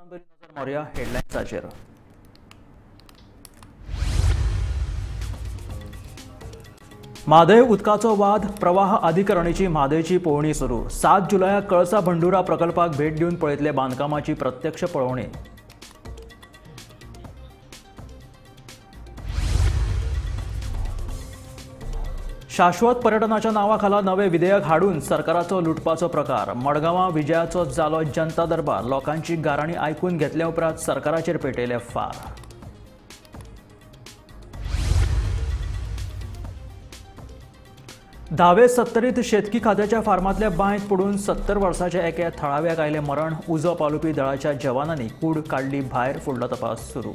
नजर मारुया हेडलायन्साचेर. म्हादय उदकाचो वाद, प्रवाह अधिकरणीची म्हादयची पळोवणी सुरू. 7 जुलयाक कळसा भंडुरा प्रकल्पाक भेट दिवन पळयतले बांदकामाची प्रत्यक्ष पळोवणी. शाश्वत पर्यटनाच्या नांवाखाला नवे विधेयक हाडून सरकाराचो लुटपाचो प्रकार. मडगांवां विजयाचो जालो जनता दरबार. लोकांची गाराणी आयकून घेतल्या उपरांत सरकाराचेर पेटयले फार. धावे सत्तरीत शेतकी खात्याच्या फार्मांतल्या बांयत पडून 70 वर्साच्या एका थळाव्याक आयलें मरण. उजो पालोवपी दळाच्या जवानांनी कूड काडली भायर. फुडलो तपास सुरू.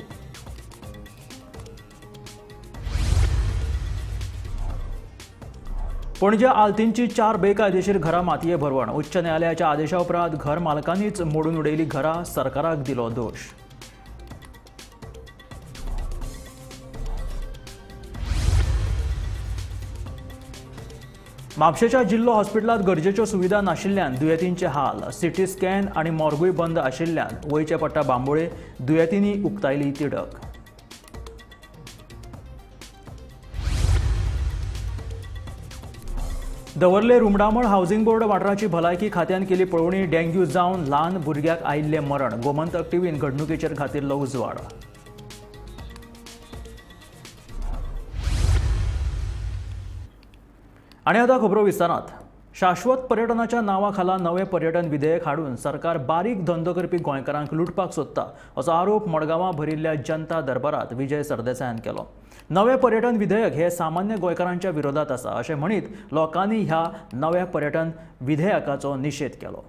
पणजे आल्तींची 4 बेकायदेशीर घरां मातये भरवण. उच्च न्यायालयाच्या आदेशा उपरांत घर मालकांनीच मोडून उडयली घरां. सरकाराक दिलो दोश. म्हापशेच्या जिल्लो हॉस्पिटलांत गरजेच्यो सुविधा नाशिल्ल्यान दुयेंतींचे हाल. सिटी स्कॅन आनी मॉर्गूय बंद आशिल्ल्यान वयचे पडटा बांबोळे. दुयेंतींनी उक्तायली तिडक. दवर्ले रुमडामळ हावसिंग बोर्ड वाठाराची भलायकी खात्यान केली पळोवणी. डेंग्यू जावन ल्हान भुरग्याक आयिल्लें मरण. गोमंतक टीव्हीन घडणुकेचेर घातिल्लो उजवाड. आनी आतां खबरो विस्तारांत. शाश्वत पर्यटनाच्या नांवाखाला नवें पर्यटन विधेयक हाडून सरकार बारीक धंदो करपी गोंयकारांक लुटपाक सोदता असो आरोप मडगांवां भरिल्ल्या जनता दरबारांत विजय सरदेसायान केलो. नवें पर्यटन विधेयक हे सामान्य गोंयकारांच्या विरोधात आसा अशें म्हणीत लोकांनी ह्या नव्या पर्यटन विधेयकाचो निशेध केलो.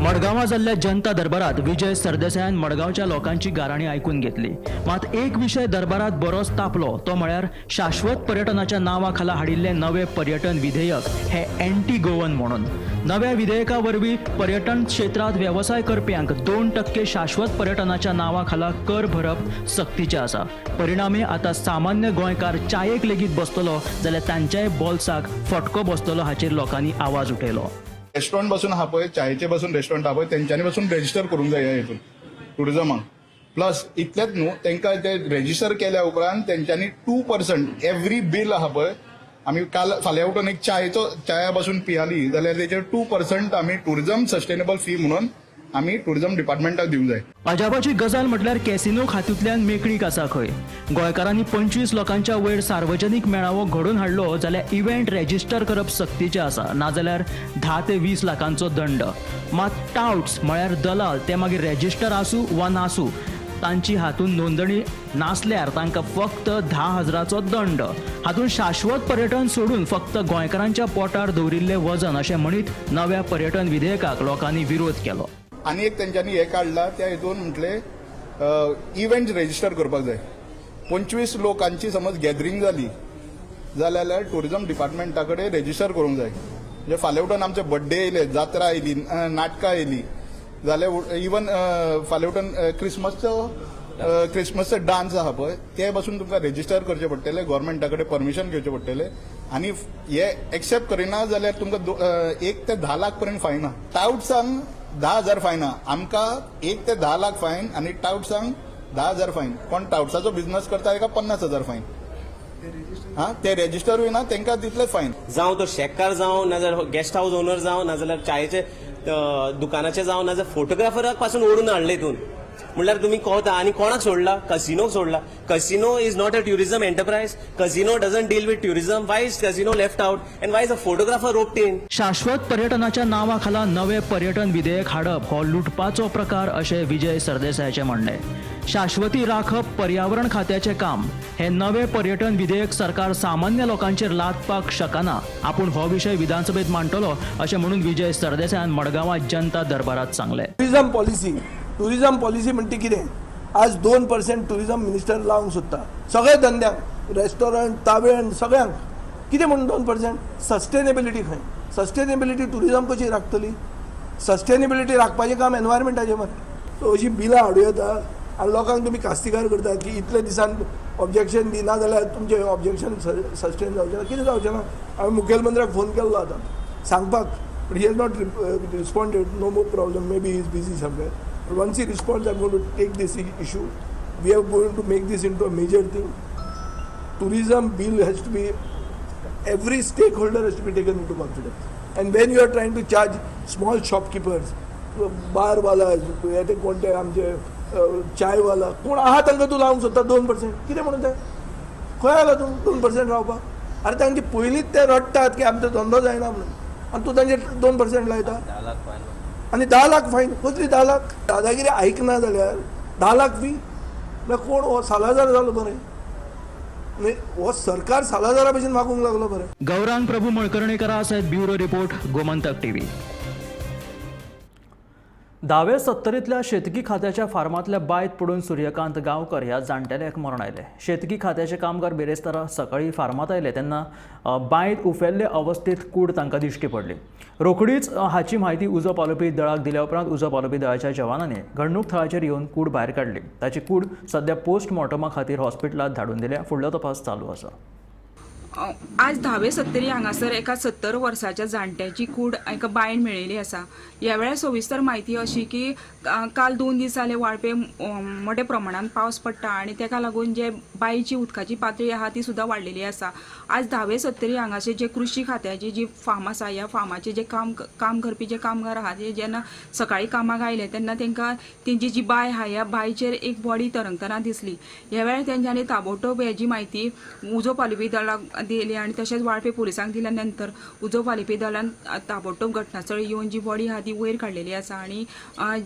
मडगांवां जाल्ल्या जनता दरबारांत विजय सरदेसायान मडगांवच्या लोकांची गाराणी आयकून घेतली. मात एक विशय दरबारांत बरोच तापलो तो म्हळ्यार शाश्वत पर्यटनाच्या नांवा खाला हाडिल्लें नवें पर्यटन विधेयक हे एंटी गोवन म्हणून. नव्या विधेयका वरवीं पर्यटन क्षेत्रांत वेवसाय करप्यांक 2% शाश्वत पर्यटनाच्या नांवा खाला कर भरप सक्तीचें आसा. परिणामी आतां सामान्य गोंयकार चायेक लेगीत बसतलो जाल्यार तांच्याय बोल्साक फटको बसतलो हाचेर लोकांनी आवाज उठयलो. रेस्टॉरंट बसून आहा पळय, चायेचे बसून रेस्टॉरंट आहा पळय, तेंच्यांनी बसून रेजिस्टर करूंक जाय हितून टुरिजमाक. प्लस इतलेंच न्हू, तांकां ते रेजिस्टर केल्या उपरांत तेंच्यांनी 2% एवरी बील आहा पळय, आमी काल फाल्यां उठून एक चायेचो चाया बसून पियाली जाल्यार तेचेर 2% आमी टुरिजम सस्टेनेबल फी म्हणून आमी टुरिजम डिपार्टमेंटाक दिवंक जाय. अजापाची गजाल म्हटल्यार कॅसिनो हातूंतल्यान मेकळीक आसा खंय. गोंयकारांनी 25 लोकांच्या वयर सार्वजनीक मेळावो घडोवन हाडलो जाल्यार इव्हेंट रेजिस्टर करप सक्तीचें आसा, नाजाल्यार 10 ते 20 लाखांचो दंड. मात टावट्स म्हळ्यार दलाल ते मागीर रेजिस्टर आसूं वा नासूं, तांची हातूंत नोंदणी नासल्यार तांकां फक्त 10,000चो दंड. हातूंत शाश्वत पर्यटन सोडून फक्त गोंयकारांच्या पोटार दवरिल्लें वजन अशें म्हणीत नव्या पर्यटन विधेयकाक लोकांनी विरोध केलो. आनी एक तेंच्यांनी हें काडलां त्या हितून म्हटलें इव्हेंट रेजिस्टर करपाक जाय. 25 लोकांची समज गॅदरींग जाली जाल्यार टुरिजम डिपार्टमेंटा कडेन रेजिस्टर करूंक जाय. म्हणजे फाल्यां उठून आमचे बड्डे येयले, जात्रा आयली, नाटकां आयली जाल्यार इवन फाल्यां उठून क्रिसमसचो डान्स आहा पळय ते बसून तुमकां रेजिस्टर करचें पडटलें, गोवोरमेंटा कडेन परमिशन घेवचें पडटलें. आनी हे एक्सेप्ट करिना जाल्यार तुमकां 1 ते 10 लाख पर्यंत फायन आहा. टावट्सांक 10,000 फायन आहा, आमकां 1 ते 10 लाख फायन आनी टावट्सांक 10,000 फायन. कोण टावट्साचो बिझनस करता ताका 50,000 फायन. हा, ते रेजिस्टर ना तांकां तितले फायन. जावं तो शेतकार जावं, नाजाल्यार गेस्ट हावस ओनर जावं, नाजाल्यार चायेचे दुकानाचे जावं, नाजाल्यार फोटोग्राफराक पासून ओडून हाडले हितून. म्हणल्यार तुमी कोता आनी कोणाक सोडला? कसिनोक सोडला. Casino is not a tourism enterprise. Casino doesn't deal with tourism. Why is casino left out and why is a photographer roped in? शाश्वत पर्यटनाच्या नांवाखाला नवे पर्यटन विधेयक हाडप हो लुटपाचो प्रकार अशें विजय सरदेसायाचें म्हणणें. शाश्वती राखप पर्यावरण खात्याचें काम. हे नवे पर्यटन विधेयक सरकार सामान्य लोकांचेर लादपाक शकना. आपूण हो विशय विधानसभेत मांडटलो अशें म्हणून विजय सरदेसायान मडगांवां जनता दरबारांत सांगलें. टुरिजम पॉलिसी म्हणटी कितें? आज 2% टुरिजम मिनिस्टर लावंक सोदता सगळ्या धंद्यांक, रेस्टॉरंट, तावेण, सगळ्यांक. कितें म्हणून 2%? सस्टेनेबिलिटी खंय? सस्टेनेबिलिटी टुरिजम कशी राखतली? सस्टेनेबिलिटी राखपाचें काम एनवायरमेंटाचें मरे. सो अशीं बिलां हाडूं येता आनी लोकांक तुमी कास्तिगार करतात की इतले दिसान ऑब्जेक्शन दिना जाल्यार तुमचें ऑब्जेक्शन सस्टेन जावचें ना. कितें जावचें ना? हांवें मुखेलमंत्र्याक फोन केल्लो आतां सांगपाक But he has not responded, no more problem, maybe he is busy somewhere. But once he responds, I am going to take this issue. We are going to make this into a major thing. Tourism bill has to be, every stakeholder has to be taken into confidence. And when you are trying to charge small shopkeepers, बारवाला, ते कोण ते आमचे चायवाला कोण आहा तांकां तूं लावंक सोदता 2%, कितें म्हणून ते खंय आयला तूं 2% रावपाक? आरे तांचे पयलींच ते रडटात की आमचो धंदो जायना म्हणून, आनी तूं तांचे 2% लायता आनी 10 लाख फायन. कसली 10 लाख? दादागिरी आयकना जाल्यार 10 लाख फी म्हळ्यार कोण हो सालाजार जालो बरें? हो सरकार सालाजारा भशेन वागूंक लागलो बरें. गौरांग प्रभू मळकर्णेकरा सयत ब्युरो रिपोर्ट, गोमंतक टीव्ही. दावे सत्तरींतल्या शेतकी खात्याच्या फार्मांतल्या बांयत पडून सूर्यकांत गांवकर ह्या जाणटेल्याक मरण आयलें. शेतकी खात्याचे कामगार बिरेस्तारा सकाळीं फार्मांत आयले तेन्ना बांयत उफेल्ले अवस्थेंत कूड तांकां दिश्टी पडली. रोखडीच हाची म्हायती उजो पालोवपी दळाक दिल्या उपरांत उजो पालोवपी दळाच्या जवानांनी घडणूक थळाचेर येवन कूड भायर काडली. ताची कूड सद्या पोस्टमॉर्टमा खातीर हॉस्पिटलांत धाडून दिल्या. फुडलो तपास चालू आसा. आज धावे सत्तरी हांगासर एका 70 वर्साच्या जाणट्याची कूड एका बांयन मेळिल्ली आसा. ह्या वेळार सविस्तर म्हायती अशी की काल 2 दीस जाले वाळपे मोठ्या प्रमाणान पावस पडटा आनी ताका लागून जे बांयची उदकाची पातळी आहा ती सुद्दां वाडलेली आसा. आज धावे सत्तरी हांगासर जे कृशी खात्याची जी फार्म आसा ह्या फार्माचे जे काम करपी जे कामगार आहा ते जेन्ना सकाळीं कामाक आयले तेन्ना तांकां तेंची जी बांय आहा ह्या बांयचेर एक बॉडी तरंगतना दिसली. ह्या वेळार तेंच्यांनी ताबडतोब हेजी म्हायती उजो पालोवपी दळाक दिली आनी तशेंच वाळपे पुलिसांक दिल्या नंतर उजो पालोवपी दलान ताबडतोब घटनास्थळी येवन जी बॉडी आहा ती वयर काडलेली आसा आनी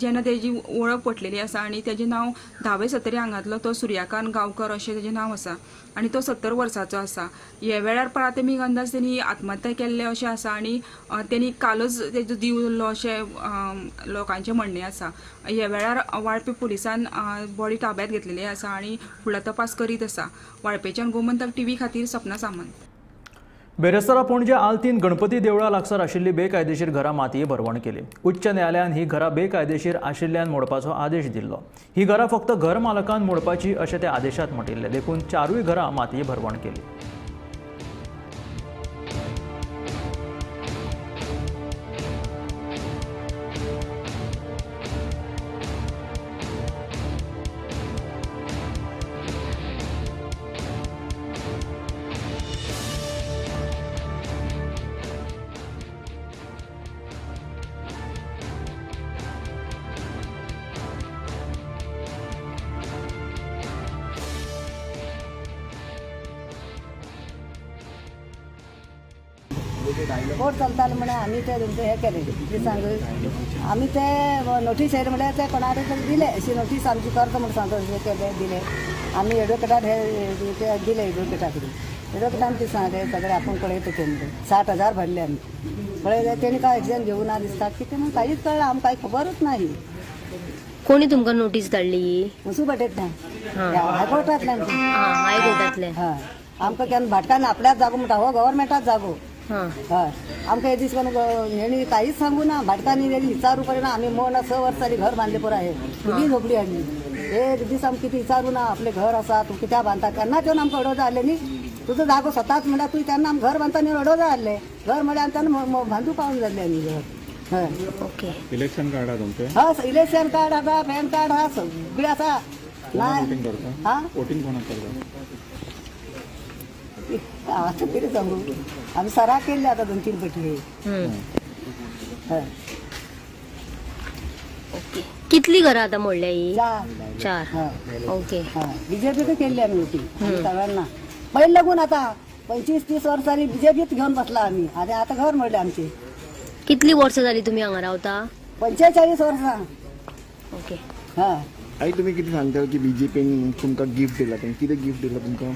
जेन्ना तेजी वळख पटलेली आसा आनी तेजें नांव धावे सत्तरी हांगांतलो तो सूर्यकांत गांवकर अशें तेजें नांव आसा आनी तो 70 वर्साचो आसा. ह्या वेळार प्राथमीक अंदाज तेणी आत्महत्या केल्ले अशें आसा आनी तेणी कालच तेजो जीव उरलो अशें लोकांचें म्हणणें आसा. ह्या वेळार वाळपे पुलिसान बॉडी ताब्यांत घेतलेली आसा आनी फुडलो तपास करीत आसा. वाळपेच्यान गोमंतक टीव्ही खातीर सपना सामंत. बेरेस्तारा पणजे आल्तीन गणपती देवळा लागसार आशिल्ली बेकायदेशीर घरां मातये भरवण केली. उच्च न्यायालयान ही घरां बेकायदेशीर आशिल्ल्यान मोडपाचो आदेश दिल्लो. ही घरां फक्त घर मालकान मोडपाची अशें त्या आदेशांत म्हटिल्लें, देखून 4 घरां मातये भरवण केली. कोर्ट चलताले म्हणून आमी ते तुमचे हे केले सांग आमी ते नोटीस येयले म्हणल्यार ते कोणाक तरी दिले अशी नोटीस आमची करता म्हणून सांगता केले दिले आमी एडवोकेटाक हे ते दिले. एडवोकेटा कडेन एडवोकेटान ते सांगले सगळे आपूण पळयता ते म्हणून 60,000 भरले आमी पळयले. तेणी काय एक्शन घेवना ना दिसता कितें म्हणून कांयच कळ्ळें आमकां, कांय खबरूच ना. ही कोणी तुमकां नोटीस धाडली? मुसुबटेंतल्यान, हायकोर्टांतल्यान. हायकोर्टांतल्यान. हय, आमकां केन्ना भाटकान्न आपल्याच जागो म्हणटा हो गव्हर्मेंटाच जागो. हय, आमकां हे दीस हेणी कांयच सांगू ना. भाटकान्नी हेणी विचारू पडना. आमी मोड 6 वर्सांनी घर बांदले पुरो हे किती झोपडी हाडली एक दीस आमकां कितें विचारू ना. आपलें घर आसा तूं कित्याक बांदता केन्नाच येवन आमकां अडोवजा हाडलें न्ही. तुजो जागो स्वताच म्हणल्यार तुवें तेन्ना आमकां घर बांदता न्ही अडोवजा हाडलें घर म्हणल्यार आमी तेन्ना बांदू पावून जाल्लें आमी घर. हय, ओके. इलेक्शन कार्ड आहा तुमचें? हय, इलेक्शन कार्ड आसा, पॅन कार्ड आहा, सगळें आसा. ना वोटींग कोणाक करता? आतां कितें सांगू, आमी सराक केल्ले आतां 2-3 पटी. हय. ओके, कितली घरां आतां मोडल्या ही? 4. ओके. हय, बीजेपीक केल्ली आमी वोटींग सगळ्यांना पयलीं लागून. आतां 25-30 वर्सांनी बीजेपीत घेवन बसला आमी आनी आतां घर मोडलें आमचें. कितली वर्सां जाली तुमी हांगा रावता? 45 वर्सां. ओके. हय. आई तुमी कितें सांगता की बीजेपीन तुमकां गिफ्ट दिला? तें कितें गिफ्ट दिलां तुमकां?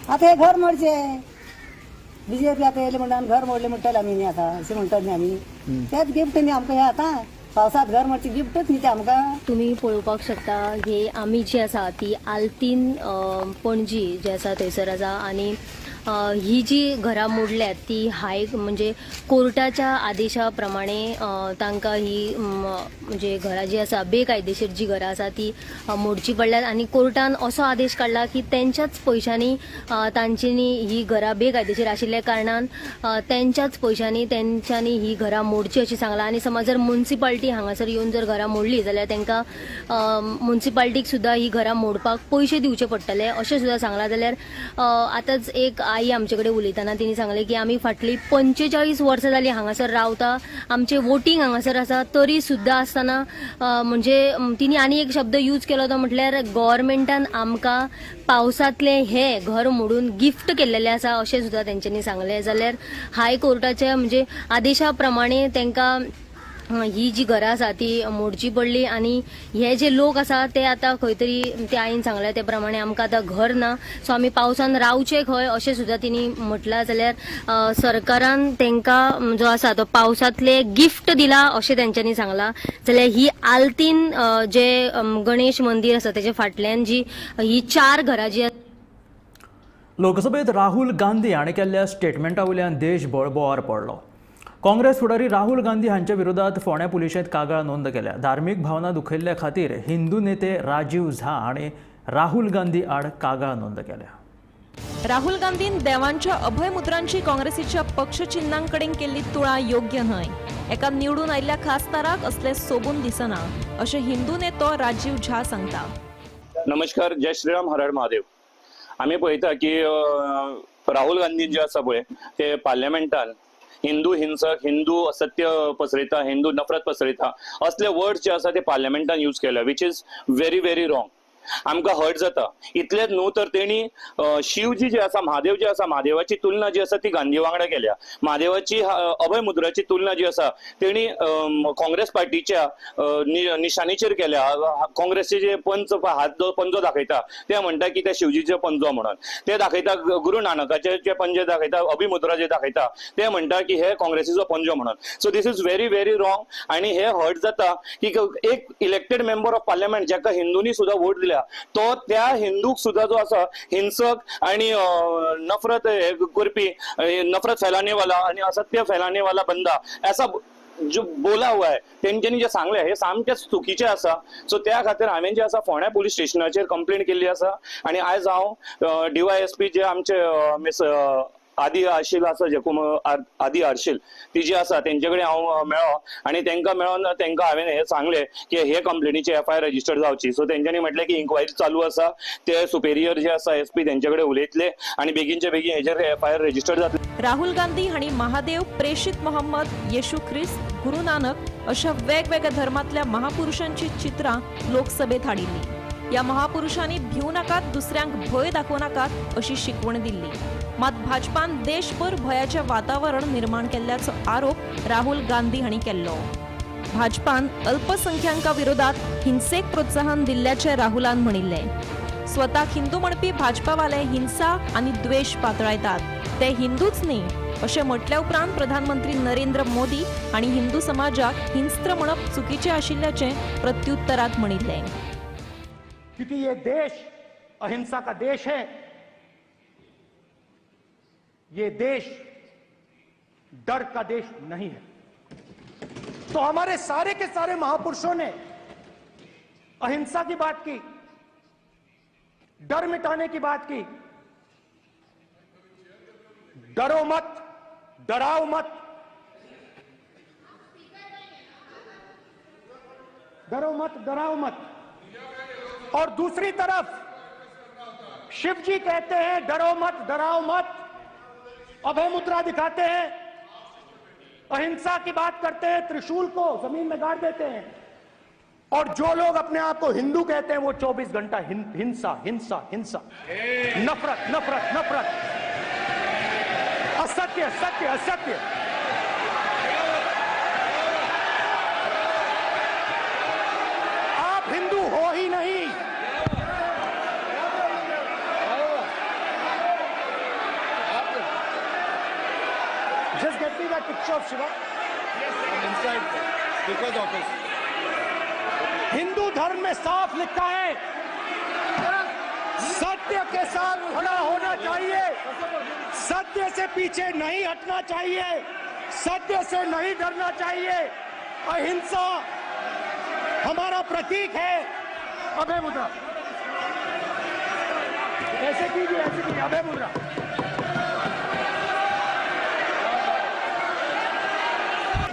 आतां हें घर मोडचें बीजेपी आतां येयलें म्हणून घर मोडलें म्हणटले आमी न्ही आतां अशें म्हणटात न्ही आमी. तेंच गिफ्ट न्ही आमकां हें आतां पावसांत घर मोडचें गिफ्टच न्ही तें आमकां. तुमी पळोवपाक शकता हे आमी जी आसा ती आल्तीन पणजी जे आसा थंयसर आसा आनी ही जी घरां मोडल्यात ती हाय म्हणजे कोर्टाच्या आदेशा प्रमाणे तांकां ही म्हणजे घरां जी आसा बेकायदेशीर जी घरां आसा ती मोडची पडल्यात आनी कोर्टान असो आदेश काडला की तेंच्याच पयशांनी तांच्यांनी ही घरां बेकायदेशीर आशिल्ल्या कारणान तेंच्याच पयशांनी तेंच्यांनी ही घरां मोडची अशें सांगलां. आनी समज जर मुन्सिपाल्टी हांगासर येवन जर घरां मोडली जाल्यार तांकां मुन्सिपाल्टीक सुद्दां ही घरां मोडपाक पयशे दिवचे पडटले अशें सुद्दां सांगलां. जाल्यार आतांच एक आई आमचे कडेन उलयतना तिणी सांगलें की आमी फाटलीं 45 वर्सां जालीं हांगासर रावता, आमचें वोटींग हांगासर आसा, तरी सुद्दां आसतना म्हणजे तिणी आनी एक शब्द यूज केलो तो म्हटल्यार गव्हर्मेंटान आमकां पावसांतलें हें घर मोडून गिफ्ट केल्लेलें आसा अशें सुद्दां तेंच्यांनी सांगलें. जाल्यार हायकोर्टाच्या म्हणजे आदेशा प्रमाणे तांकां ही जी घरां आसा ती मोडची पडली आनी हे जे लोक आसा ते आतां खंय तरी ते आईन सांगलें ते प्रमाणे आमकां आतां घर ना, सो आमी पावसान रावचे खंय अशें सुद्दां तिणी म्हटलां. जाल्यार सरकारान तांकां जो आसा तो पावसांतले गिफ्ट दिला अशें तेंच्यांनी सांगलां. जाल्यार ही आल्तीन जे गणेश मंदीर आसा तेजे फाटल्यान जी ही 4 घरां जी. लोकसभेत राहुल गांधी हाणें केल्ल्या स्टेटमेंटा वयल्यान देशभर बोवार पडलो. काँग्रेस फुडारी राहुल गांधी हांच्या विरोधात फोंड्या पुलिशेंत कागाळ नोंद केल्या. धार्मीक भावना दुखयल्ल्या खातीर हिंदू नेते राजीव झा हाणें राहुल गांधी आड कागाळ नोंद केल्या. राहुल गांधीन देवांच्या अभयमुद्रांची काँग्रेसीच्या पक्षचिन्हांकडेन केल्ली तुळा योग्य न्हय. एका निवडून आयिल्ल्या खासदाराक असले सोबून दिसना अशें हिंदू नेतो राजीव झा सांगता. नमस्कार, जय श्रीराम, हर हर महादेव. आमी पळयता की राहुल गांधी जे आसा पळय ते पार्लमेंटान हिंदू हिंसक, हिंदू असत्य पसरयता, हिंदू नफरत पसरयता असले वर्ड्स जे आसा ते पार्लमेंटान यूज केल्या, which is very very wrong. आमकां हर्ट जाता. इतलेंच न्हू तर तेणी शिवजी जे आसा, महादेव जे आसा, महादेवाची तुलना जी आसा ती गांधी वांगडा केल्या. महादेवाची अभय मुद्राची तुलना जी आसा तेणी काँग्रेस पार्टीच्या निशाणीचेर केल्या. काँग्रेसचे जे पंच हात पंजो दाखयता ते म्हणटा की ते शिवजीचे पंजो म्हणून ते दाखयता, गुरु नानकाचे जे पंजे दाखयता, अभिमुद्रा जे दाखयता ते म्हणटा की हे काँग्रेसीचो पंजो म्हणून. So this is very very wrong. आनी हे हर्ट जाता की एक इलेक्टेड मेंबर ऑफ पार्लमेंट जाका हिंदूंनी सुद्दां वोट दिल्या तो त्या हिंदूक सुद्धा जो आसा हिंसक आणि नफरत करपी, नफरत फैलाने वाला आणि असत्य फैलाने वाला बंदा ऐसा जो बोला हुआ है तेंच्यांनी जे सांगलें हे सामकें चुकीचें आसा. सो त्या खातीर हांवें जे आसा फोंड्या पुलीस स्टेशनाचेर कंप्लेन केल्ली आसा आनी आयज हांव डीवायएसपी जे आमचे मिस आदी आर्शील आसा, जेकुम आदी आर्शील ती जी आसा तेंचे कडेन हांव मेळ्ळो आनी तेंकां मेळोन तेंकां हांवें हें सांगलें की हे कंप्लेनीची एफआयआर रजिस्टर जावची. सो तेंच्यांनी म्हटलें की इन्क्वायरी चालू आसा, ते सुपेरियर जे आसा एसपी तेंचे कडेन उलयतले आनी बेगीनचे बेगीन हेजेर एफआयआर रजिस्टर जातले. राहुल गांधी हांणी महादेव, प्रेषित मोहम्मद, येशू ख्रिस्त, गुरु नानक अशा वेगवेगळ्या धर्मांतल्या महापुरुषांची चित्रां लोकसभेत हाडिल्ली. ह्या महापुरुषांनी भिवू नाकात, दुसऱ्यांक भंय दाखोवं नाकात अशी शिकवण दिल्ली. मात भाजपान देशभर भयाचें वातावरण निर्माण केल्ल्याचो आरोप राहुल गांधी हांणी केल्लो. भाजपान अल्पसंख्यांका विरोधात हिंसेक प्रोत्साहन दिल्ल्याचें राहुलान म्हणिल्लें. स्वताक हिंदू म्हणपी भाजपावाले हिंसा आनी द्वेश पातळायतात, ते हिंदूच न्ही अशें म्हटल्या उपरांत प्रधानमंत्री नरेंद्र मोदी हांणी हिंदू समाजाक हिंस्त्र म्हणप चुकीचें आशिल्ल्याचें प्रत्युत्तरात म्हणिल्लें. क्योंकि ये देश अहिंसा का देश है, ये देश डर का देश नहीं है. तो हमारे सारे के सारे महापुरुषों ने अहिंसा की बात की, डर मिटाने की बात की. डरो मत, डराओ मत, डरो मत, डराओ मत. और दूसरी तरफ शिव जी कहते हैं डरो मत, डराओ मत, अभय मुद्रा दिखाते हैं, अहिंसा की बात करते हैं, त्रिशूल को जमीन में गाड़ देते हैं. और जो लोग अपने आप को हिंदू कहते हैं वो 24 घंटा हिंसा हिंसा हिंसा, नफरत नफरत नफरत, असत्य सत्य असत्य. आप हिंदू हो ही नहीं. Just get me that picture of Shiva. Yes, I'm inside the speaker's office. Hindu धर्म में साफ लिखा है, सत्य के साथ खड़ा होना चाहिए, सत्य से पीछे नहीं हटना चाहिए, सत्य से नहीं डरना चाहिए। अहिंसा हमारा प्रतीक है। अभय मुद्रा ऐसे कीजिए, ऐसे कीजिए, अभय मुद्रा।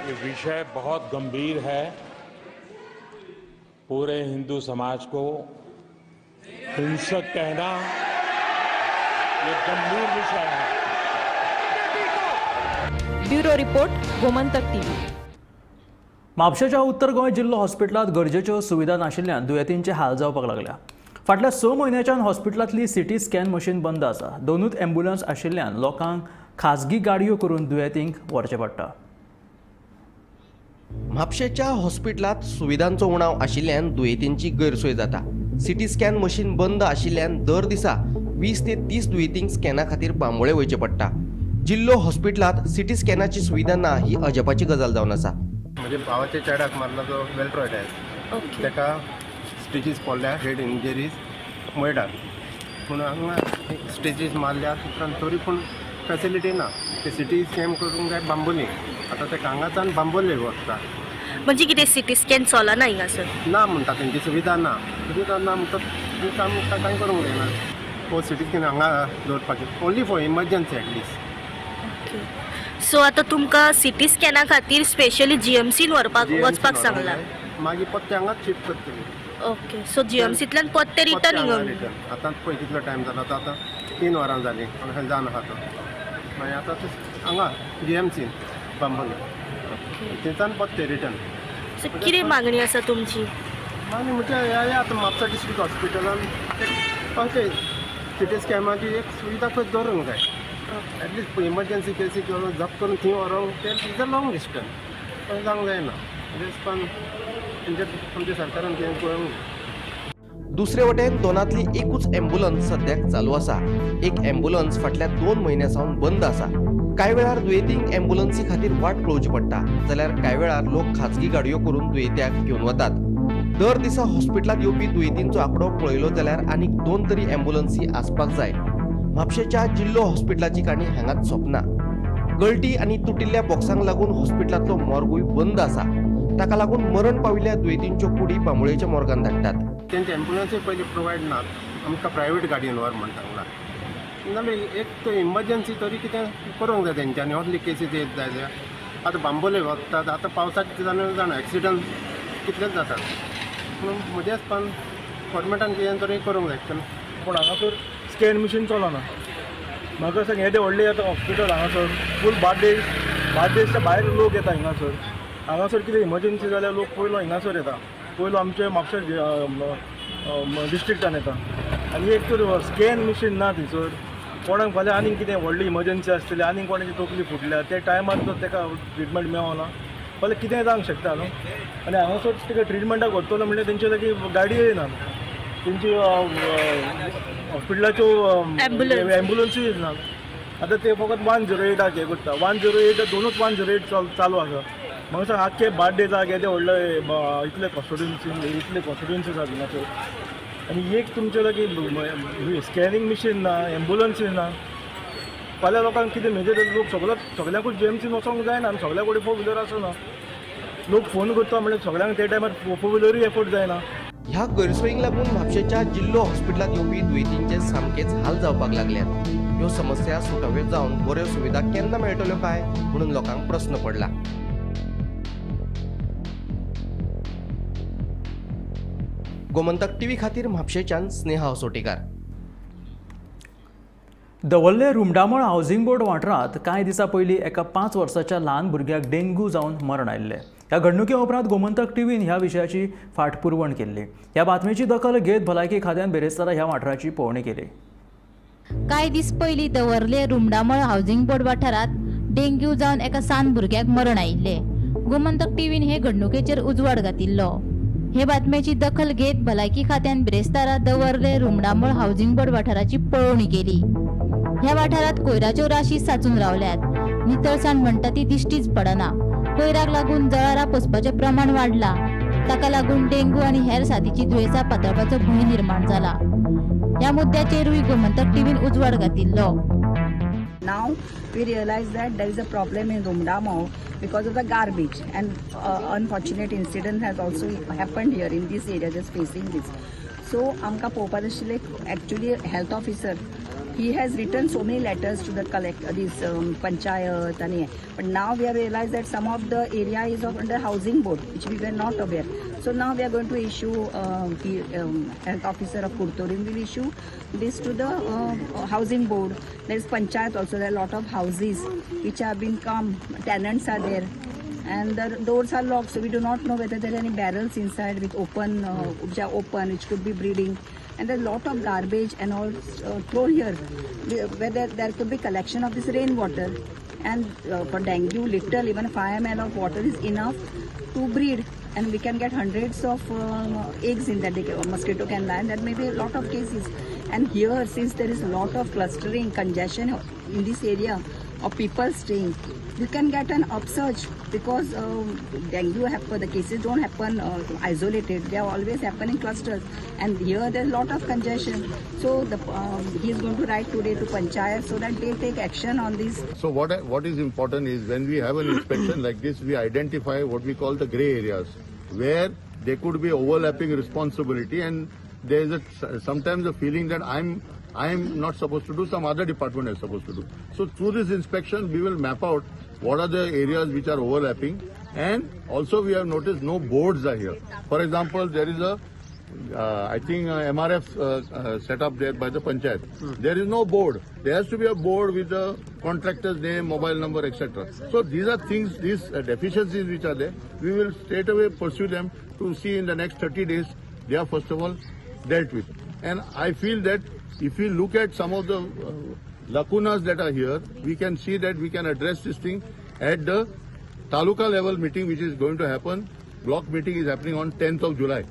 ये विषय बहुत गंभीर है। पूरे हिंदू समाज को हिंसक कहना ये गंभीर विषय है। Bureau report, Gomantak TV. म्हापशेच्या उत्तर गोंय जिल्लो हॉस्पिटलांत गरजेच्यो सुविधा नाशिल्ल्यान दुयेंतींचे हाल जावपाक लागल्या। फाटल्या 6 म्हयन्याच्यान हॉस्पिटलांतली सिटी स्कॅन मशीन बंद आसा। दोनूच ॲम्ब्युलन्स आशिल्ल्यान लोकांक खाजगी गाडयो करून दुयेंतींक व्हरचें पडटा। म्हापशेच्या हॉस्पिटलांत सुविधांचो उणाव आशिल्ल्यान दुयेंतींची गैरसोय जाता। सिटी स्कॅन मशीन बंद आशिल्ल्यान दर दिसा 20 ते 30 दुयेंतींक स्कॅना खातीर बांबोळे वयचें पडटा। जिल्लो हॉस्पिटलांत सिटी स्कॅनाची सुविधा ना ही अजापाची गजाल जावन आसा। म्हजे भावाच्या चेड्याक मारला तो वेल्ट्रॉयड आहे, ताका स्टिचीस पडल्या, हेड इंजरीज मयडाक, पूण हांगा स्टिचीस मारल्या उपरांत तरी पूण फेसिलिटी ना। ते सिटी स्कॅन करूंक जाय बांबोली, आतां ते हांगाच्यान बांबोले वता। म्हणजे कितें सिटी स्कॅन चलना हिंगासर? ना म्हणटा, तेंची सुविधा ना, सुविधा ना म्हणटा काम कांय करूंक जायना। हो सिटी स्कॅन हांगा दवरपाची only for emergency at least. So आतां तुमकां सिटी स्कॅना खातीर स्पेशली जीएमसीन व्हरपाक वचपाक सांगलां, मागीर परते हांगाच शिफ्ट करतली। ओके, सो जीएमसींतल्यान परते रिटर्न हिंगा? आतां पळय कितलो टायम जाला, आतां 3 वरां जालीं जावन आसा तो। मागीर आतां हांगा जीएमसीन बांबोले, थंयच्यान परते रिटर्न। सो कितें मागणी आसा तुमची? मागणी म्हणजे ह्या आतां म्हापसा डिस्ट्रिक्ट हॉस्पिटलान अशें सिटी स्कॅनाची एक सुविधा खंय दवरूंक जाय। एटलिस्ट इमर्जन्सी केसी जप करून थंय व्हरोंक तें is a long distance, तशें जावंक जायना। पण आमच्या सरकारान तें पळोवंक। दुसरे वटेन दोनांतली एकूच ॲम्ब्युलन्स सद्याक चालू आसा। एक ॲम्ब्युलन्स फाटल्या 2 म्हयन्यां सावन बंद आसा। कांय वेळार दुयेंतींक ॲम्ब्युलन्सी खातीर वाट पळोवची पडटा, जाल्यार कांय वेळार लोक खाजगी गाडयो करून दुयेंत्याक घेवन वतात। दर दिसा हॉस्पिटलांत येवपी दुयेंतींचो आंकडो पळयलो जाल्यार आनीक 2 तरी ॲम्ब्युलन्सी आसपाक जाय। म्हापशेच्या जिल्लो हॉस्पिटलाची काणी हांगाच सोंपना। गळटी आनी तुटिल्ल्या बॉक्सांक लागून हॉस्पिटलांतलो मॉर्गूय बंद आसा। ताका लागून मरण पाविल्ल्या दुयेंतींच्यो कुडी बांबोळेच्या मॉर्गान धाडटात। तेंचे ॲम्ब्युलन्सूय पयलीं प्रोवायड ना, आमकां प्रायवेट गाडयेन व्हर म्हणटा हांगा। नाल्यार एक तर इमर्जन्सी तरी कितें करूंक जाय तेंच्यांनी, असली केसीस येत जाल्यार आतां बांबोले वतात, आतां पावसाच्या दिसांनी जाणा एक्सिडंट कितलेच जातात। पूण म्हजेच पण गव्हर्मेंटान कितें तरी करूंक जाय। पूण हांगासर स्कॅन मशीन चलना। म्हाका सांग येदें व्हडलें आतां हॉस्पिटल हांगासर फूल बार्देस, बार्देसच्या भायर लोक येता हिंगासर। हांगासर कितें इमर्जन्सी जाल्यार लोक पयलो हिंगासर येता, पयलो आमचे म्हापशा डिस्ट्रिक्टान येता। आनी एक तर स्कॅन मशीन ना थंयसर, कोणाक फाल्यां आनीक कितें व्हडली इमर्जन्सी आसतली, आनीक कोणाची तकली फुटल्या त्या टायमार जर ताका ट्रिटमेंट मेळना फाल्यां कितेंय जावंक शकता न्हू। आनी हांगासर ताका ट्रिटमेंटाक व्हरतलो म्हणल्यार तेंचे लागीं गाडयोय ना, तेंची हॉस्पिटलाच्यो ॲम्ब्युलन्सूय ना। आतां ते फकत 108 हें करता, 108 दोनूच 108 चालू आसा। म्हाका सांग आख्खे बार्देसाक येदे व्हडले इतले कॉन्स्टिट्युन्सी, इतले कॉन्स्टिट्युन्सी आसा हांगासर, आनी एक तुमचे लागीं स्कॅनिंग मशीन ना, ॲम्ब्युलन्सूय ना। फाल्यां लोकांक कितें मेजर लोक सगळो सगळ्यांकूच जीएमसीन वचोंक जायना आनी सगळ्या कडेन 4 व्हिलर आसना। लोक फोन करता म्हणल्यार सगळ्यांक त्या टायमार 4 व्हिलरूय एफोर्ड जायना। ह्या गैरसोयींक लागून म्हापशेच्या जिल्लो हॉस्पिटलांत येवपी दुयेंतींचे सामकेच हाल जावपाक लागल्यात। ह्यो समस्या सुटाव्यो जावन बऱ्यो सुविधा केन्ना मेळटल्यो काय म्हणून लोकांक प्रस्न पडला। गोमंतक टीव्ही खातीर म्हापशेच्यान स्नेहा असोटीकार। दवर्ले रुमडामळ हावसिंग बोर्ड वाठारांत कांय दिसां पयलीं एका 5 वर्साच्या ल्हान भुरग्याक डेंग्यू जावन मरण आयिल्लें। ह्या घडणुके उपरांत गोमंतक टीव्हीन ह्या विशयाची फाटपुरवण केल्ली। ह्या बातमेची दखल घेत भलायकी खात्यान बिरेस्तारा ह्या वाठाराची पळोवणी केली। कांय दीस पयलीं दवर्ले रुमडामळ हावसिंग बोर्ड वाठारांत डेंग्यू जावन एका सान भुरग्याक मरण आयिल्लें। गोमंतक टीव्हीन हे घडणुकेचेर उजवाड घातिल्लो। हे बातमेची दखल घेत भलायकी खात्यान बिरेस्तारा दवर्ले रुमडामळ हावसिंग बोर्ड वाठाराची पळोवणी केली। ह्या वाठारांत कोयराच्यो राशी साचून रावल्यात। नितळसाण म्हणटा ती दिश्टीच पडना। कोयराक लागून जळारां पोसपाचें प्रमाण वाडलां। ताका लागून डेंग्यू आनी हेर साथीची दुयेंसां पातळपाचो भंय निर्माण जाला। ह्या मुद्द्याचेरूय गोमंतक टीव्हीन उजवाड घातिल्लो. Now we realize that there is a problem in Rumdamol because of the garbage, and unfortunate incident has also happened here in this area, just facing this. So आमकां पळोवपाक आशिल्लें actually health officer, he has written so many letters to the collector, this panchayat and but now we have realized that some of the area is under housing board, which we were not aware. So now we are going to issue, the health officer of Curtorim will issue this to the housing board. There is panchayat also, there are a lot of houses which have been come, tenants are there and the doors are locked, so we do not know whether there are any barrels inside with open, which are open, which could be breeding. And there is a lot of garbage and all thrown here, whether there could be collection of this rainwater. And for dengue, little, even 5 ml of water is enough to breed, and we can get hundreds of eggs in that. Mosquito can land. There may be a lot of cases. And here, since there is a lot of clustering, congestion in this area of people staying, you can get an upsurge because dengue happen, the cases don't happen isolated, they are always happen in clusters, and here there is a lot of congestion. So the, he is going to write today to panchayat so that they take action on this. So what is important is when we have an inspection like this, we identify what we call the grey areas where there could be overlapping responsibility, and there is a, sometimes a feeling that I'm not supposed to do, some other department is supposed to do. So through this inspection, we will map out what are the areas which are overlapping, and also we have noticed no boards are here. For example, there is a, I think MRF set up there by the panchayat. There is no board. There has to be a board with the contractor's name, mobile number, etc. So these are things, these deficiencies which are there, we will straight away pursue them to see in the next 30 days they are first of all dealt with. And I feel that if we look at some of the lacunas that are here, we can see that we can address this thing at the taluka level meeting which is going to happen. Block meeting is happening on 10th of July,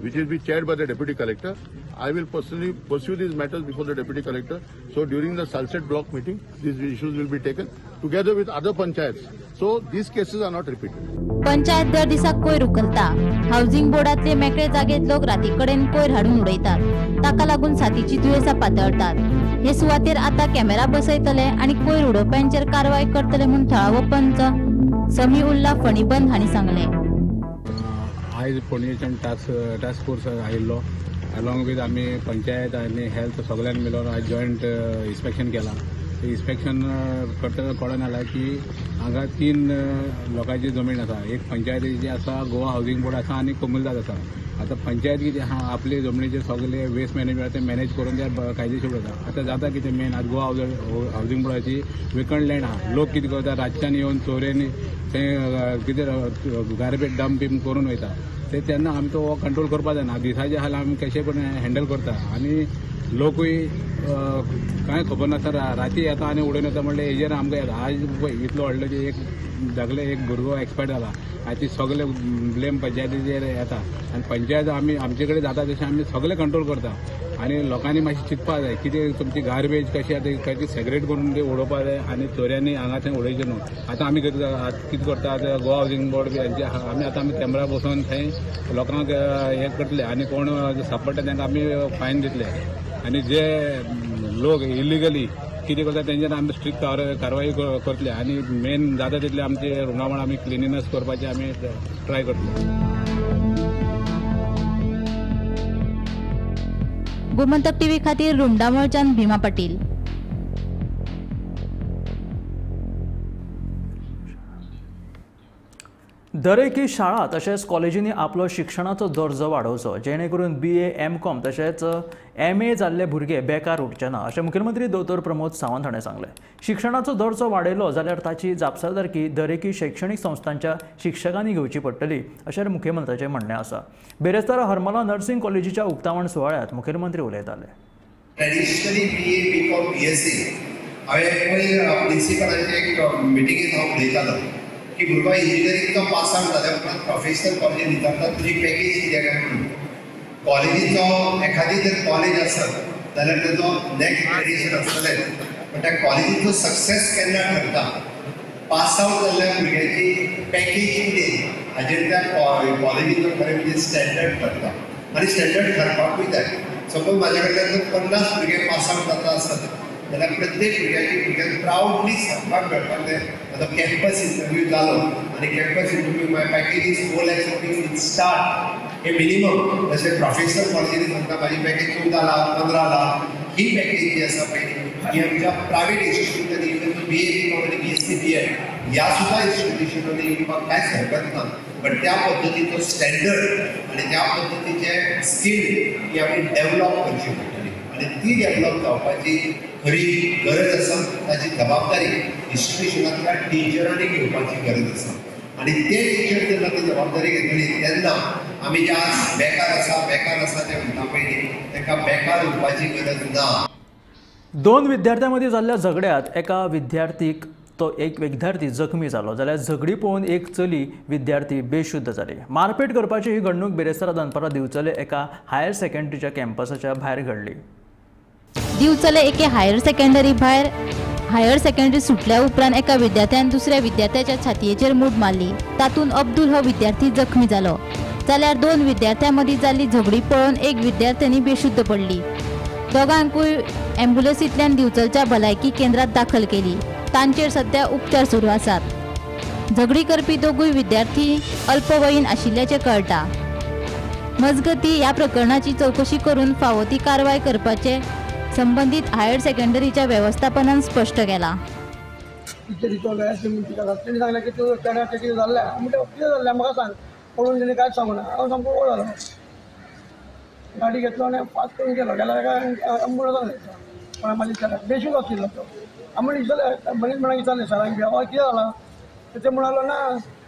which will be chaired by the deputy collector. I will personally pursue these matters before the deputy collector. So during the Salcete block meeting, these issues will be taken together with other panchayats. So these cases are not repeated. Panchayat दर दिसाक कोयर उखलता. Housing बोर्डातले मेकळे जागेत लोक राती कडेन कोयर हाडून उडयतात. ताका लागून साथीची दुयेंसां पातळतात. हे सुवातेर आतां कॅमेरा बसयतले आनी कोयर उडोवप्यांचेर कारवाय करतले म्हूण थळावो पंच समी उल्ला फणीबंद हांणी सांगलें. आयज पणजेच्यान टास्क फोर्स आयिल्लो, अलॉंग विथ आमी पंचायत आनी हेल्थ सगळ्यांक मेळून आयज जॉयंट इन्स्पेक्शन केलां. इन्स्पेक्शन करतना कळोन आयलां की हांगा 3 लोकांची जमीन आसा. एक पंचायतीची आसा, गोवा हावसिंग बोर्ड आसा आनी कोमुनिदाद आसा. आतां पंचायत कितें आहा, आपले जमनीचेर सगळे वेस्ट मॅनेजमेंट ते मॅनेज करून ते कायदेशीर जाता. आतां जाता कितें मेन, आतां गोवा हावसिंग बोर्डाची वेकंट लँड आहा. लोक कितें करता, रातच्यान येवन चोरयेन थंय कितें गार्बेज डंप बीन करून वयता. ते तेन्ना आमी तो कंट्रोल करपाक जायना. दिसाचे हाल आमी कशें पण हँडल करता आनी लोकूय कांय खबर नासतना राती येता आनी उडोवन येता. म्हणल्यार हेजेर आमकां येता. आज पळय इतलो व्हडलो एक धाकले एक भुरगो एक्सपायर्ड जाला, आनी सगळे ब्लेम पंचायतीचेर येता. आनी पंचायत आमी आमचे कडेन जाता तशें आमी सगळे कंट्रोल करता. आनी लोकांनी मातशें चिंतपाक जाय कितें तुमची गार्बेज कशी आतां ती सेग्रेट करून ती उडोवपाक जाय आनी चोरयांनी हांगा थंय उडयचें न्हू. आतां आमी कितें करता, आतां गोवा हावसिंग बोर्ड बी हांचे आमी आतां आमी कॅमेरा बसोवन थंय लोकांक हें करतले आनी कोण सापडटा तांकां आमी फायन दितले. आनी जे लोक इलिगली कितें करता तेंचेर आमी स्ट्रिक्ट कारवाई करतले आनी मेन जाता तितले आमचे रुमडामळ आमी क्लिनिनेस करपाचें आमी ट्राय करतले. गोमंतक टीव्ही खातीर रुमडामळच्यान भीमा पाटील. दरेकी शाळा तशेंच कॉलेजींनी आपलो शिक्षणाचो दर्जो वाडोवचो, जेणे करून BA, MCom तशेंच MA जाल्ले भुरगे बेकार उरचे ना, अशें मुख्यमंत्री दोतोर प्रमोद सावंत हाणें सांगलें. शिक्षणाचो दर्जो वाडयलो जाल्यार ताची जापसालदारकी दरेकी शैक्षणीक संस्थांच्या शिक्षकांनी घेवची पडटली, अशें मुख्यमंत्र्याचें म्हणणें आसा. बेरेस्तारा हरमला नर्सिंग कॉलेजीच्या उक्तावण सुवाळ्यांत मुखेलमंत्री उलयताले. ट्रेडिशनली BA, BCom, BSc हांवें प्रिंसिपलाचे एक मिटिंगेंत हांव उलयतालो की भुरगो इंजिनियरींग तो पास आवट जाल्या उपरांत प्रोफेशनल कॉलेजीन विचारतात तुजी पॅकेज कितें काय म्हणून. कॉलेजीचो एखादी जर कॉलेज आसत जाल्यार तेजो नेक्स्ट ग्रेड्युएशन आसतलेंच, पण त्या कॉलेजीचो सक्सेस केन्ना ठरता, पास आवट जाल्ल्या भुरग्याची पॅकेज कितें हाजेर त्या कॉलेजीचो खरें म्हणजे स्टँडर्ड ठरता आनी स्टँडर्ड ठरपाकूय जाय. सपोज म्हाज्या कडल्यान जर 50 भुरगे पास आवट जाता आसत जाल्यार प्रत्येक भुरग्याची भुरग्यांक प्रावडली सांगपाक मेळपाक जाय म्हजो कॅम्पस इंटरव्यू जालो आनी campus interview my package is 4 lakhs rupees in start hey minimum. तशें प्रोफेशनल कॉलेजींनी सांगता म्हाजी पॅकेज 14 लाख 15 लाख ही पॅकेज जी आसा पळय ही आमच्या प्रायवेट इन्स्टिट्यूटांनी इवन BA BCom आनी BSc BEd ह्या सुद्दां इन्स्टिट्युशनांनी येवपाक कांयच हरकत ना, बट त्या पद्दतीचो स्टँडर्ड आनी त्या पद्दतीचे स्कील ही आमी डेवलप करची पडटली आनी ती डेवलप जावपाची खरी गरज आसा. ताची जबाबदारी इन्स्टिट्युशनांतल्या टिचरांनी घेवपाची गरज आसा आनी ते टिचर जेन्ना ती जबाबदारी घेतली तेन्ना आमी जे आज बेकार आसा ते म्हणटा पयलीं तांकां बेकार उरपाची गरज ना. दोन विद्यार्थ्यां मदीं जाल्ल्या झगड्यांत एका विद्यार्थीक तो एक विद्यार्थी जखमी जालो, जाल्यार झगडी पळोवन एक चली विद्यार्थी बेशुद्ध जाली. मारपेट करपाची ही घडणूक बिरेस्तारा दनपारां दिवचले एका हायर सेकंडरीच्या कॅम्पसाच्या भायर घडली. दिवचले एके हायर सेकंडरी भायर हायर सेकंडरी सुटल्या उपरांत एका विद्यार्थ्यान दुसऱ्या विद्यार्थ्याच्या छातयेचेर मूठ मारली. तातूंत अब्दुल हो विद्यार्थी जखमी जालो. जाल्यार दोन विद्यार्थ्यां मदीं जाल्ली झगडी पळोवन एक विद्यार्थ्यांनी बेशुद्ध पडली. दोगांकूय ॲम्ब्युलन्सींतल्यान दिवचलच्या भलायकी केंद्रात दाखल केली. तांचेर सध्या उपचार सुरू आसात. झगडी करपी दोगूय विद्यार्थी अल्पवयीन आशिल्ल्याचें कळटा. मजगतीं ह्या प्रकरणाची चवकशी करून फावो ती कारवाय करपाचे संबंदीत हायर सेकंडरीच्या वेवस्थापनान स्पश्ट केलां. सांगलें की तूं कितें जाल्लें म्हणटा, कितें जाल्लें म्हाका सांग, पळोवन तेणी कांयच सांगूना. हांव सामको ओळ जालो, गाडी घेतलो आनी फास्ट करून गेलो. गेल्यार ताका एम्बुलन्सान कोणा मागीर विचारलें, बेशूद आशिल्लो तो. आमी विचारलें मनीस विचारलें सरांक बी हय कितें जालां, ते म्हणालो ना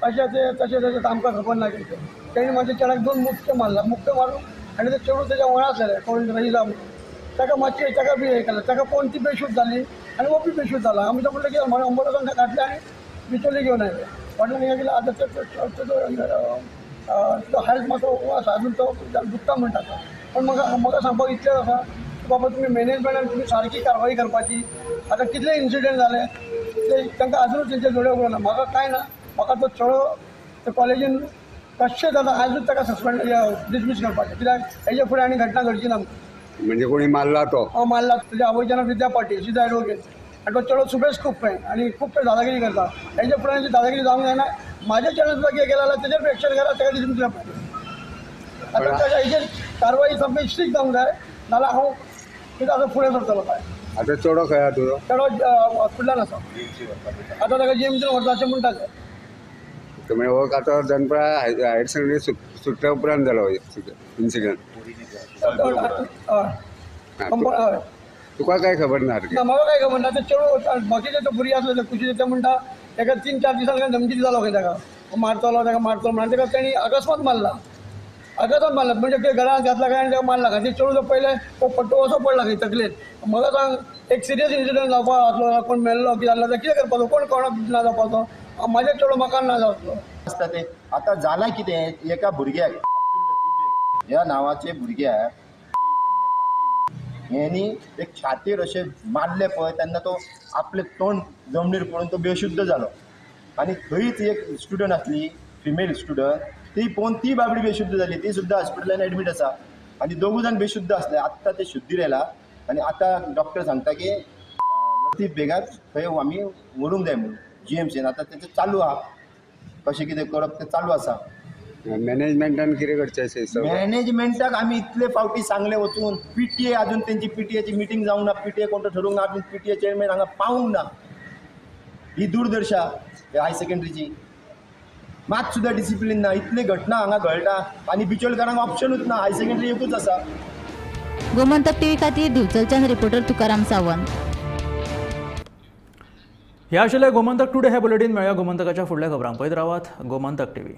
अशें तें तशें तशें आमकां खबर ना कितें. तेणी म्हाज्या चेड्याक दोन मुक्के मारला, मुक्के मारून आनी ते चेडूं तेज्या वळा आसलेलें कोण रहिजा म्हणून, ताका मातशें ताका बी हें केलें, ताका पळोवन ती बेशूद जाली आनी हो बी बेशूद जाला. आमी तो म्हणलें कितें एम्बुलन्सान घातलें आनी बिचोली घेवन आयले. वाटेन हें केलें आतां तो हेल्थ मातसो आसा अजून तो दुखता म्हणटा तो. पण म्हाका म्हाका सांगपाक इतलेंच आसा की बाबा तुमी मॅनेजमेंटान तुमी सारकी कारवाई करपाची. आतां कितले इन्सिडंट जाले ते तांकां अजून तेंचे दोळे उगडना. म्हाका कांय ना, म्हाका तो चेडो ते कॉलेजीन कशें जाता आजूच ताका सस्पेंड डिसमीस करपाचें, कित्याक हेजे फुडें आनी घटना घडची ना. म्हणजे कोणी मारला तो? मारला. तुज्या आवयचें नांव विद्या पाटील, शी is advocate. आनी तो चेडो सुबेज खूब खंय आनी खूब खंय दादागिरी करता. हेजे फुडें दादागिरी जावंक जायना. म्हाज्या चेड्यान सुद्दां कितें केलें जाल्यार तेजेर एक्शन करा, ताका डिसमीस करपाचें. आतां ताच्या हेजेर कारवाई सामकी स्ट्रीक जावंक जाय, नाजाल्यार हांव कितें आतां फुडें सरतलो काय. आतां चेडो खंय आसा तुजो? चेडो हॉस्पिटलान आसा आतां, ताका जीएमसीन व्हरता अशें म्हणटा ते. म्हणजे हो आतां दनपरां हायर सेकंडरी सुटल्या उपरांत जालो इन्सिडंट? हय. तुका काय खबर ना? ना म्हाका काय खबर ना. ते चेडूं बाकीचे ते भुरगे आसले ते कुशीचे ते म्हणटा ताका 3-4 दिसांनी धमकी जालो खंय, ताका मारतलो ताका मारतलो म्हणून ताका तेणी अकस्मात मारला. अकस्मात मारला म्हणजे कितें घरांत घातला काय आनी ताका मारला खंय. ते चेडूं पयलें हो पट्टो असो पडला खंय तकलेन. म्हाका सांग एक सिरियस इन्सिडंट जावपा आसलो, कोण मेल्लो कितें जाल्लो जाल्यार कितें करपाचो, कोण कोणाक ना जावपाचो. म्हाजें चेडूं म्हाका ना जावचो आसता तें. आतां जालां कितें, एका भुरग्याक अब्दुल लतीफ ह्या नांवाचे भुरग्याक हेणी एक छातयेर अशें मारलें पळय तेन्ना तो आपलें तोंड जमनीर पडून तो बेशुद्ध जालो. आनी थंयच एक स्टुडंट आसली फिमेल स्टुडंट, ती पळोवन ती बाबडी बेशुद्ध जाली, ती सुद्दां हॉस्पिटलान एडमीट आसा. आनी दोगूय जाण बेशुद्ध आसले. आत्तां ते शुद्धीर आयला आनी आतां डॉक्टर सांगता की लतीफ बेगाक थंय आमी व्हरूंक जाय म्हणून जीएमसीन. आतां तेचें चालू आहा, कशें कितें करप तें चालू आसा. मॅनेजमेंटान कितें करचें अशें? मॅनेजमेंटाक आमी इतले फावटी सांगलें वचून, पीटीए अजून तेंची पीटीएची मिटींग जावंक ना, पीटीए कोण तो ठरोवंक ना, अजून पीटीए चेअरमॅन हांगा पावूंक ना. ही दूरदर्शा हायर सेकंडरीची, मात सुद्दां डिसिप्लीन ना. इतली घटना हांगा घडटा आनी बिचोलकारांक ऑप्शनूच ना, हायर सेकंडरी एकूच आसा. गोमंतक टीव्ही खातीर दिवचलच्यान रिपोर्टर तुकाराम सावंत. ह्या आशिल्लें गोमंतक टुडे हे बुलेटीन. मेळया गोमंतकाच्या फुडल्या खबरांक. पळयत रावात गोमंतक टीव्ही.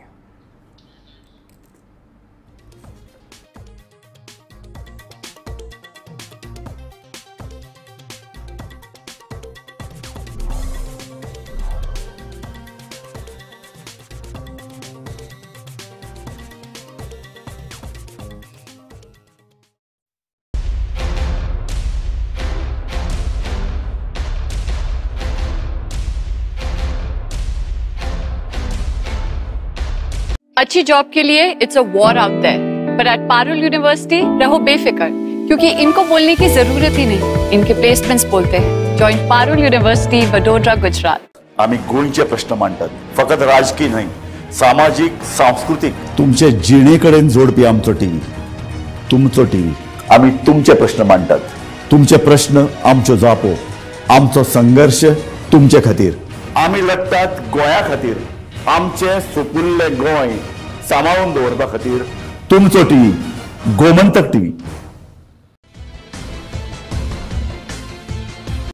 अच्छी जॉब के लिए it's a war out there, पर एट पारुल यूनिवर्सिटी रहो बेफिक्र, क्योंकि इनको बोलने की जरूरत ही नहीं, इनके प्लेसमेंट्स बोलते हैं। Join Parul university, Vadodara, Gujarat. आम्ही गोंयचे प्रश्न मांडतात, फकत राजकीय न्हय, सामाजीक, सांस्कृतीक। तुमचे जिणेकडेन जोडपी आमचो टीव्ही, तुमचो टीव्ही। आम्ही तुमचे प्रश्न मांडतात, तुमचे प्रश्न आमच्यो जापो, आमचो संघर्ष तुमचे खातीर। आम्ही लढतात गोंया खातीर, आमचे सुपुल्ले गोंय सांबाळून दवरपा खातीर। तुमचो टीव्ही, गोमंतक टीव्ही।